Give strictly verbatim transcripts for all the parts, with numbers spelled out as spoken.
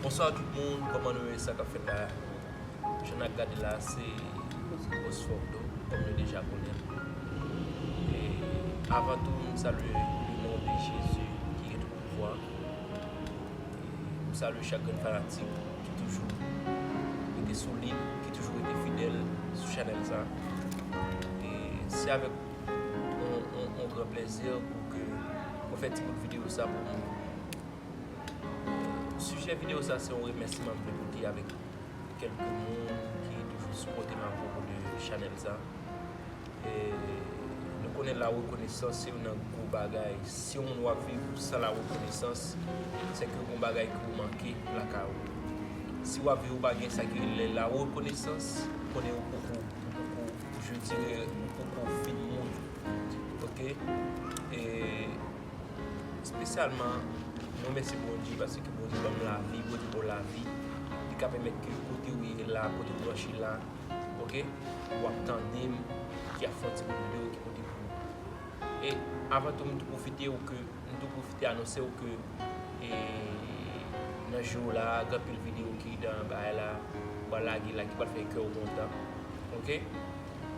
Bonswa tout moun, kòman nou ye, sa k ap fèt la? Jan n ap gade la, se Osfordo, kòm nou deja konnen. E avan tou, m salye le non de Jezi ki gen tout pouvwa. E m salye chak grenn fanatik ki toujou rete solid, ki toujou rete fidèl sou chanèl sa. E se avèk yon, yon, yon gran plèzi pou ke mwen fè ti bout videyo sa pou nou. Sijè videyo sa se yon remèsiman m vle pote avèk kèlke moun ki toujou sipòte m apwopo de chanèl sa. E nou konnen la rekonesans se youn nan gwo bagay. Si yon moun w ap viv san la rekonesans, se ke gon bagay ke w manke lakay ou. Si w ap viv ou pa gen sa ki rele la rekonesans, konnen ou poko, ou poko, je dirais, ou poko fin moun. Ok? E espesyalman, mwen remèsye Bondye paske Bondye ban m lavi, Bondye ba w lavi. Li ka pèmèt ke kote w ye la, kote w branche la, ok, w ap tande m, ki ap fè yon ti bout videyo ki pote pou ou. E avan tou, m tou pwofite w ke, m tou pwofite anonse w ke, e, nan jou la, gen anpil videyo ki nan bagay la, m pral lage la, ki pral fè kè w kontan. Ok?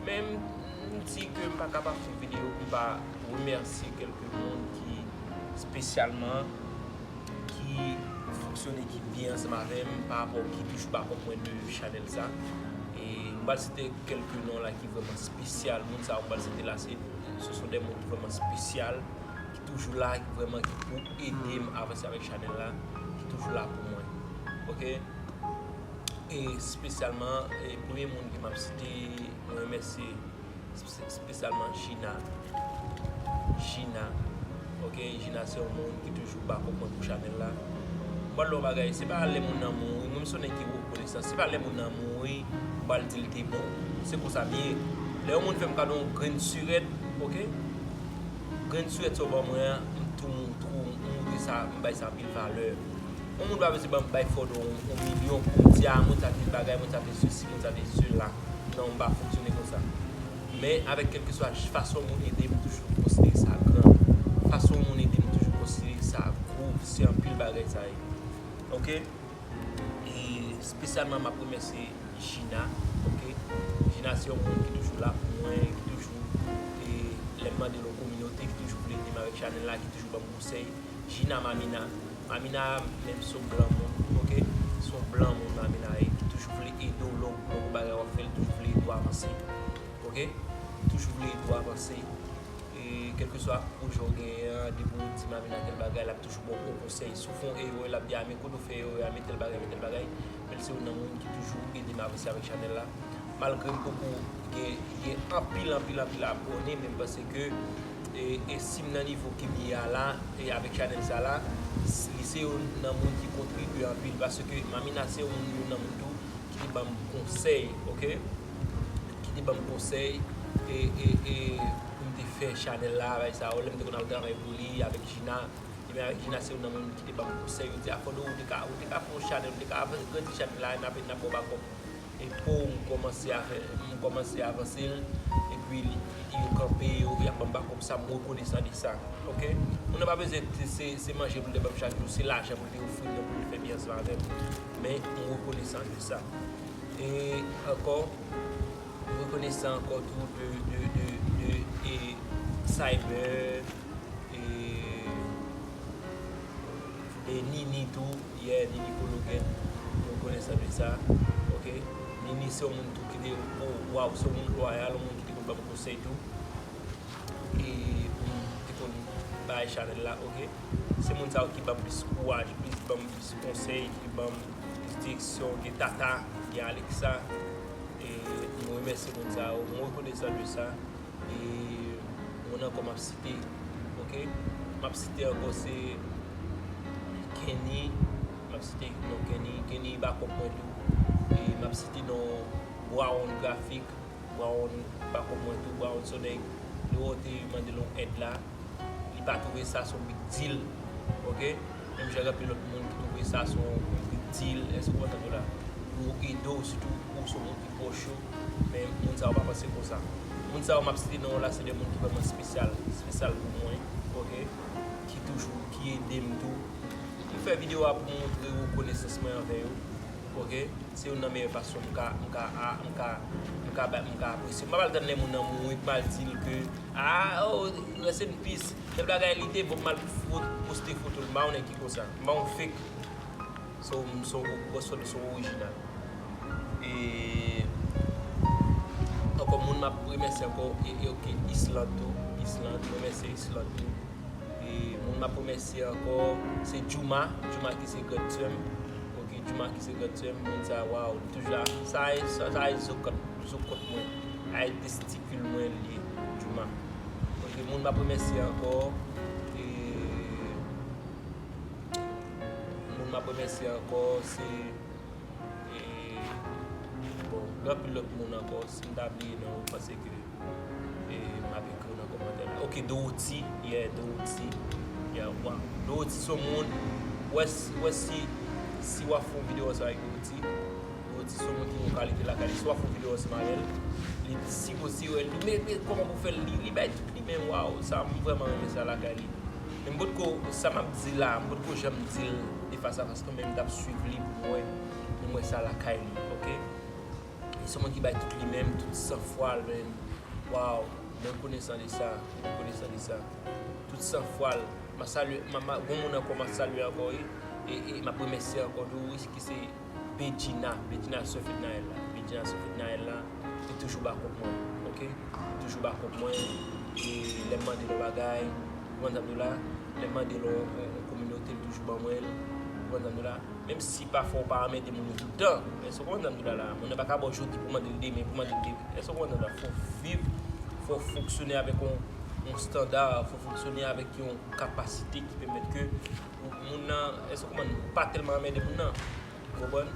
Men m, m di ke m pa ka pa fè videyo pou m pa remèsye kèlke moun ki espesyalman ki fonksyone, ki byen ansanm avè m pa rapò ki toujou ba kòb mwen de chanèl sa. E m pral site kèlke non la ki vrèman espesyal. Moun sa yo m pral site la, se, ce sont des moun ki vrèman espesyal, ki toujou la, ki vrèman ki pou ede m avanse avèk chanèl la, ki toujou la pou mwen. Ok? E espesyalman, e premye moun ke m ap site, mwen remèsye espe-, espesyalman Gina. Gina. Ok, Gina se yon moun ki toujou ba kòb mwen pou chanèl la. M pral di w yon bagay, se pa lè moun nan mouri, mwen m se yon nèg ki rekonesan, se pa lè moun nan mouri, m pral di l te bon. Se konsa m ye. Lè yon moun fè m kado yon grenn sirèt, ok? Grenn sirèt sa w ban mwen an, m tou, m tou, m montre sa, m bay sa anpil valè. Yon moun pa bezwen ban m bay fò de yon, yon milyon pou m di, a, moun sa te bagay, moun sa te sesi, moun sa te sela. Non, m pa fonksyone konsa. Men avèk kèlkeswa fason moun ede m, m toujou konsidere sa gran. Fason moun ede m, m toujou konsidere sa gwo. Se anpil bagay sa ye. Ok? E espesyalman, m ap remèsye Gina, ok? Gina se yon moun ki toujou la pou mwen, ki toujou, e, lè m mande l yon kominote, ki toujou vle ede m avèk chanèl la, ki toujou ban m konsèy. Gina Mamina. Mamina menm se yon blan moun, ok? Se yon blan moun Mamina ye, ki toujou vle ede w lè w, lè w gon bagay w ap fè, li toujou vle ede w avanse. Ok? Toujou vle ede w avanse. E kèlkeswa pwojè w genyen an, depi w di Mamina tèl bagay, l ap toujou ba w bon konsèy. Si w fè yon erè, l ap di, a, men kote w fè erè a, men tèl bagay, men tèl bagay. Men l se youn nan moun ki toujou ede m avanse avèk chanèl la. Malgre m poko gen, gen anpil, anpil, anpil abòne, men m panse ke, e, e si m nan nivo ke m ye a la, e avèk chanèl sa la, s-, li se youn nan moun ki kontribye anpil, paske Mamina se youn, youn nan moun tou ki te ban m konsèy, ok? Ki te ban m konsèy, e, e, e pou m te fè chanèl la, bagay sa yo, lè m te konn al travay pou li, avèk Gina, ebyen, avèk Gina, se youn nan moun ki te ban m konsèy, yo di, a, Fòdo, ou te ka, ou te ka fè yon chanèl, ou te ka grandi chanèl la, n ap, n ap ba w bakòp. E pou m kòmanse a fè, m kòmanse avanse l, epi li, yo kanpe, yo, y ap ban m bakòp sa, m rekonesan de sa. Ok? Moun nan pa bezwen te, se, se manje pou l te ban m chak jou, se lajan pou l te ofri m nan pou l fè byen ansanm avè m. Men, m rekonesan de sa. E ankò, m rekonesan ankò tou de, de, de, de, e, Cyber, e, e Nini tou, yè, Nini Kologen, m rekonesan de sa. Ok? Nini se yon moun tou ki te, o, waw, se yon moun lwayal, yon moun ki te konn ban m konsèy tou. E pou m te konn bay chanèl la, ok? Se moun sa yo ki ban m plis kouraj, plis ban m plis konsèy, ki ban m plis direksyon, gen Tata, gen Alexa. E m remèsye moun sa yo, m rekonesan de sa. E moun ankò m ap site, ok? M ap site ankò se Kenny, m ap site non Kenny, Kenny bakòp mwen tou. E m ap site non Brown Graphic, Brown bakòp mwen tou, Brown se yon nèg, lè w te mande l yon èd la, li pa twouve sa se yon big deal, ok? Menm jan gen anpil lòt moun ki twouve sa se yon big deal, èske w konprann sa m di w la? Pou yo ede w, sitou ou se yon moun ki pwòch yo, men moun sa yo pa panse konsa. Moun sa yo m ap site non yo la, se de moun ki vrèman espesyal, espesyal pou mwen, ok? Ki toujou, ki ede m tou, ki Fè videyo a pou m montre rekonesans mwen anvè yo. Ok? Se youn nan meyè fason m ka, m ka, a, m ka, m ka, ba- m ka apresye. M pa pral tann lè moun nan mouri pou m al di l ke, a, oh, rest in peace. Tèl bagay li te bon, m al fo- poste foto l. M pa yon nèg ki konsa. M pa yon fake. Se yon, se yon, se yon orijinal. E ankò, moun m ap remèsye ankò, e, e, ok, Island tou. Island, m remèsye Island tou. E moun m ap remèsye ankò, se Juma. Juma ki se grand sè m. Ok, Juma ki se grand sè m. Moun sa, waw, li toujou la. Sa e, sa, sa e zo kont, zo kont mwen. A e testikil mwen li ye, Juma. Ok, moun m ap remèsye ankò, e moun m ap remèsye ankò, se E, bon, gen anpil lòt moun ankò. Si m ta bliye non, ou panse ke, e, m ap ekri w nan kòmantè la. Ok, Dorothy, yeah, Dorothy. Yeah, wow. Dorothy se yon moun, wè si, wè si, si w ap fè yon videyo ansanm avèk Dorothy. Dorothy se yon moun ki gen yon kalite lakay li. Si w ap fè yon videyo ansanm avè l, li sipoze wè, li, men, men kòman pou fè l, li, li bay tout li menm, waw, sa, m vrèman renmen sa lakay li. Men m potko, sa m ap di la, m potko janm di l de fas a fas, kanmenm m t ap swiv li pou m wè, pou m wè sa lakay li, ok? E se yon moun ki bay tout li menm, tout san fwa l, men, waw, mwen rekonesan de sa, mwen rekonesan de sa. Tout san fwa l, m ap salye, m ap, m ap, gon moun ankò, m ap salye ankò, wi, e, e m ap remèsye ankò tou, wi, ki se Bedjina, Bedjina sè Fednaelle la. Bedjina sè Fednaelle la, li toujou ba kont mwen, ok? Li toujou ba kont mwen, e lè m mande l yon bagay, ou konprann sa m di w la? Lè m mande l yon, yon, yon kominote, li toujou ban mwen l, ou konprann sa m di w la? Menm si pafwa ou pa anmède moun yo tout tan, men èske ou konprann sa m di w la la? Moun nan pa ka ba w jodi pou mande l demen, pou mande l demen. Èske ou konprann sa m di w la? Fò w viv, fò w fonksyone avèk yon, yon estanda, fò w fonksyone avèk yon kapasite ki pèmèt ke ou, moun nan, èske ou konprann, ou pa tèlman anmède moun nan. Ou konprann?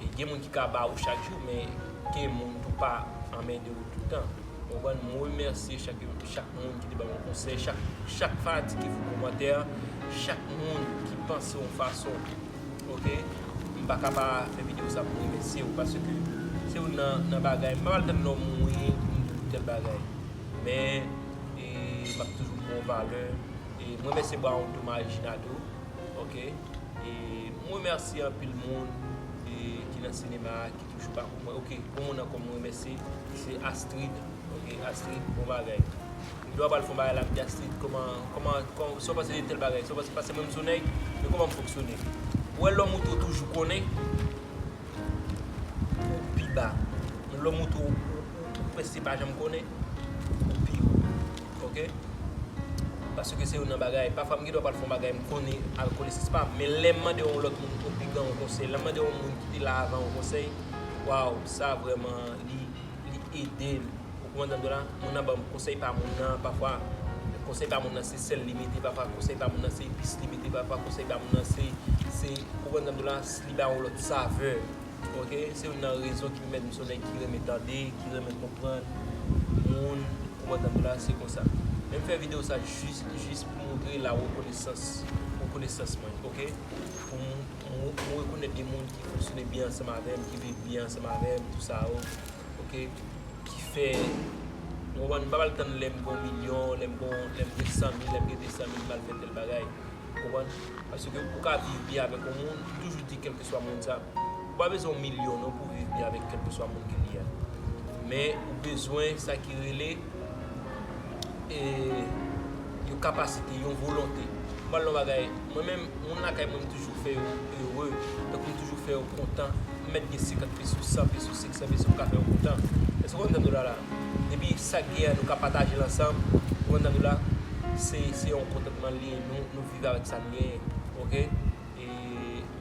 E gen moun ki ka ba ou chak jou, men gen moun tou pa anmède ou tout tan. Ou konprann? Mwen remèsye chak, chak moun ki te ban mwen konsèy, chak, chak fanatik ki fout kòmantè, chak moun ki panse yon fason, ok? M pa ka pa fè videyo sa pou remèsye ou, paske se youn nan, nan bagay, m pa pral tann lè w mouri pou m di w tèl bagay. Men, e, m ap toujou pran w valè. E, mwen remèsye Brown tou, Margina tou, ok? E, mwen remèsye anpil moun, e, ki nan sinema a, ki toujou ba kont mwen. Ok, yon moun ankò mwen remèsye, se Astrid. Ok, Astrid, bon bagay. M dwe pral fè yon bagay la, m di Astrid, kòman, kòman, kòman, sa w panse de tèl bagay, sa w panse, paske mwen m se yon nèg, men kòman m fonksyone. Ou wè lè w montre w toujou konnen, ou pi ba. Men lè w montre w, ou, ou, ou prèske pa janm konnen, ou pi wo. Ok? Paske se youn nan bagay. Pafwa m gen dwa pral fè yon bagay, m konnen avèk konesans pa m. Men lè m mande yon lòt moun, yon pi gran yon konsèy, lè m mande yon moun ki te la avan yon konsèy, waw, sa vrèman, li, li ede m. Ou konprann sa m di w la? Moun nan ban m konsèy pa moun nan, pafwa, konsèy pa moun nan se sèl li mete, pafwa, konsèy pa moun nan se epis li mete, pafwa, konsèy pa moun nan se, se, ou konprann sa m di w la? Li ba yon lòt savè. Ok, se youn nan rezon ki pèmèt m se yon nèg ki renmen tande, ki renmen konprann moun, ou konprann sa m di w la, se konsa. Men m fè videyo sa jis, jis pou montre la rekonesans, rekonesans mwen, ok? Pou m, m, m rekonèt de moun ki fonksyone byen ansanm avè m, ki viv byen ansanm avè m, tou sa yo, ok? Ki fè, ou konprann, m pa pral tann lè m gen yon milyon, lè m gen, lè m gen san mil, lè m gen de san mil, m al fè tèl bagay. Ou konprann? Paske ou ka viv byen avèk yon moun, m toujou di kèlkeswa moun sa, ou pa bezwen yon milyon non pou viv byen avèk kèlkeswa moun ke li ye a. Men ou bezwen sa ki rele, e, yon kapasite, yon volonte. M pral di w yon bagay, mwen menm, moun lakay mwen, m toujou fè yo ere, tankou m toujou fè yo kontan. M mèt gen senkant peso, san peso, senksan peso, m ka fè yo kontan. Èske w konprann sa m di w la la? Depi sa k gen an, nou ka pataje l ansanm, ou konprann sa m di w la? Se, se yon kontantman l ye, nou, nou viv avèk sa n genyen, ok? E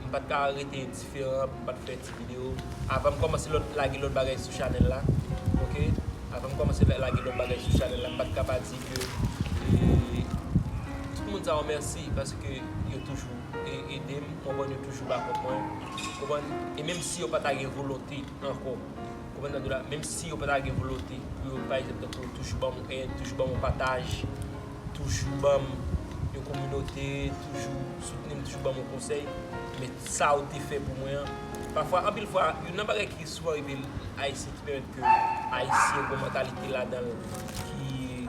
m pa t ka rete endiferan pou m pa t fè ti videyo. Avan m kòmanse lòt, lage lòt bagay sou chanèl la, ok? Avan m kòmanse la, lage lòt bagay sou chanèl la, m pa t ka pa di ke, e, tout moun sa yo mèsi paske yo toujou, e, ede m, konprann, yo toujou ba kont mwen, konprann? E menm si yo pa ta gen volonte ankò, konprann sa m di w la, menm si yo pa ta gen volonte pou yo, pa egzanp, tankou toujou ban m yon èd, toujou ban m yon pataj, toujou ban m yon kominote, toujou soutni m, toujou ban m yon konsèy, men sa ou te fè pou mwen an, pafwa, anpil fwa, youn nan bagay ki souvan rive Ayisyen ki pèmèt ke Ayisyen gen yon mantalite ladan l ki,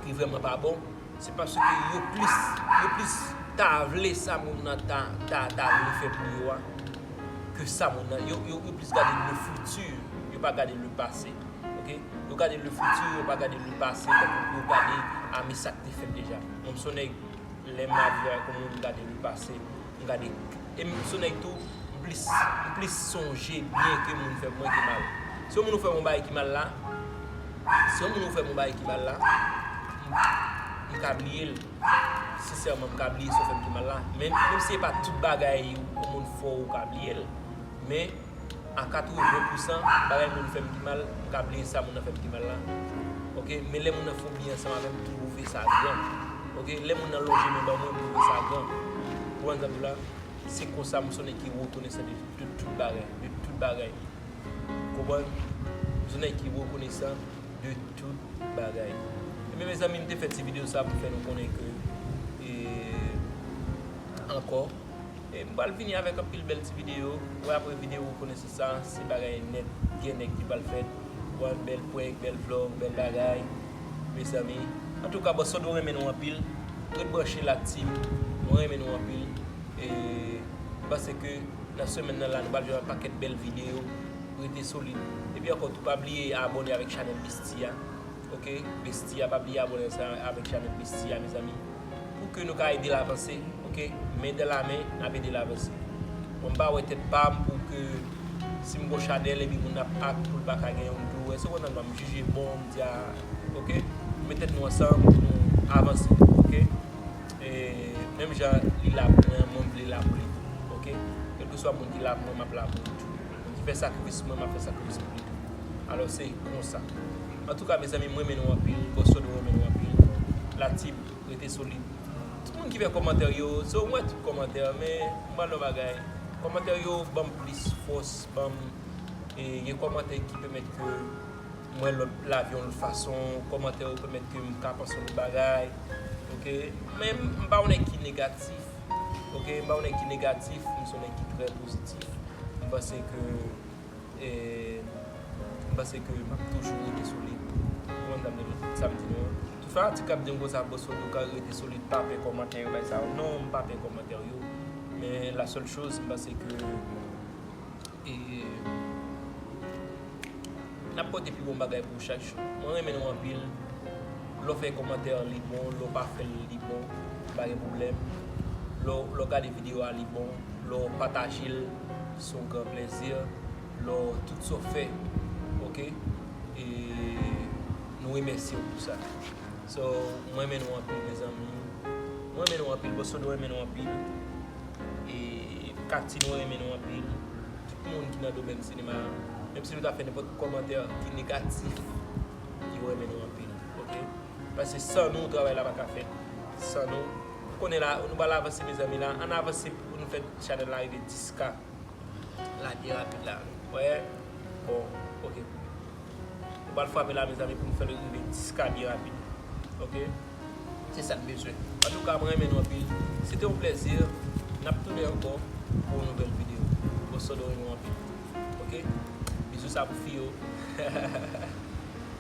ki vrèman pa bon, se paske yo plis, yo plis ta vle, sa moun nan ta, ta, ta vle fè pou yo a, ke sa moun nan, yo, yo, yo plis gade le futur, yo pa gade le passé. Ok? Yo gade le futur, yo pa gade le passé, tankou yo gade a, men sa k te fèt deja. Mwen, m se yon nèg, lè m ap viv avèk yon moun, m gade le passé, m gade, e m se yon nèg tou, m plis, m plis sonje byen ke moun fè mwen ki mal. Si yon moun ou fè yon bagay ki mal la, si yon moun ou fè yon bagay ki mal la, m, m ka bliye l. Sensèman, m ka bliye sa w fè m ki mal la. Men, menm si se pa tout bagay yon moun fè w ou ka bliye l, men a katreven pousan, bagay moun fè m ki mal, m ka bliye sa moun nan fè m ki mal la. Ok? Men lè moun nan fè yon byen ansanm avè m, m twouve sa gran. Ok? Lè moun nan lonje men ban mwen, m twouve sa gran. Ou konprann sa m di w la? Se konsa m se yon nèg ki rekonesan de, de tout bagay, de tout bagay. Konprann? M se yon nèg ki rekonesan de tout bagay. Ebyen, mezanmi, m te fè ti videyo sa pou fè nou konnen ke, e, ankò, e, m pral vini avèk anpil bèl ti videyo. Wè, apre videyo rekonesans sa, se bagay nèt, gen nèt ki pral fèt. Wè, bèl prank, bèl vlog, bèl bagay. Mezanmi, antouka, bòs, nou renmen nou anpil. Ret branche la, team. Mwen renmen nou anpil. E, m panse ke nan semèn nan la, nou pral jwenn yon pakèt bèl videyo. Rete solid. Epi ankò tou, pa bliye abòne avèk chanèl Bestie a. Ok? Bestie a, pa bliye abòne ansanm avèk chanèl Bestie a, mezanmi. Pou ke nou ka ede l avanse. Ok? Men dan la men, n ap ede l avanse. Bon, m pa wè tèt pa m pou ke si m gon chanèl epi moun ap ak pou l pa ka gen yon dlo. Èske w konprann? M jije bon, m di a, ok? Met tèt nou ansanm pou nou avanse. Ok? E, menm jan li la pou mwen, mwen vle la pou li tou. Ok? Kèlkeswa moun ki la pou mwen, m ap la pou li tou. Moun ki fè sakrifis pou mwen, m ap fè sakrifis pou li tou. Alò, se konsa. Antouka, mezanmi, mwen renmen nou anpil. Bòs Sodo renmen nou anpil. La team, rete solid. Tout moun ki fè kòmantè yo, so, mwen wè tout kòmantè, men m ba nou bagay. Kòmantè yo ban m plis fòs, ban m, e, gen kòmantè ki pèmèt ke m wè lòt lavi yon lòt fason, kòmantè yo pèmèt ke m ka panse yon lòt bagay. Ok? Men m, m pa yon nèg ki negatif. Ok? M pa yon nèg ki negatif, m se yon nèg ki trè pozitif. M panse ke, e, m panse ke m ap toujou rete solid. Ou konprann sa m di nou an? Tout fanatik k ap di m konsa, bòs, ou ka rete solid, pa pè kòmantè yo, bay sa yo. Non, m pa pè kòmantè yo. Men la sèl choz, m panse ke E, n ap pote pi bon bagay pou ou chak jou. Mwen renmen nou anpil. Lè w fè kòmantè an, li bon. Lè w pa fè l, li bon. Pa gen pwoblèm. Lè w, lè w gade videyo a, li bon. Lè w pataje l, se yon gran plèzi. Lè w tout sa w fè, ok? E nou remèsye w pou sa. So, mwen renmen nou anpil, mezanmi. Mwen renmen nou anpil. Bòs Sodo renmen nou anpil. E Katin, mwen renmen nou anpil. Tout moun ki nan domèn sinema a, menm si nou ta fè nenpòt kòmantè ki negatif, yo renmen nou anpil, ok? Paske san nou, travay la pa ka fèt. San nou, nou konnen la, nou pral avanse, mezanmi, la. Ann avanse pou nou fè chanèl la rive dis K la byen rapid la. Wè? Bon, ok. Nou pral frape la, mezanmi, pou nou fè l rive dis K byen rapid. Ok? Se sa n bezwen. Antouka, mwen renmen nou anpil. Se te yon plèzi. N ap tounen ankò pou yon nouvèl videyo. Bòs Sodo renmen nou anpil. Ok? Bizou sa pou fi yo.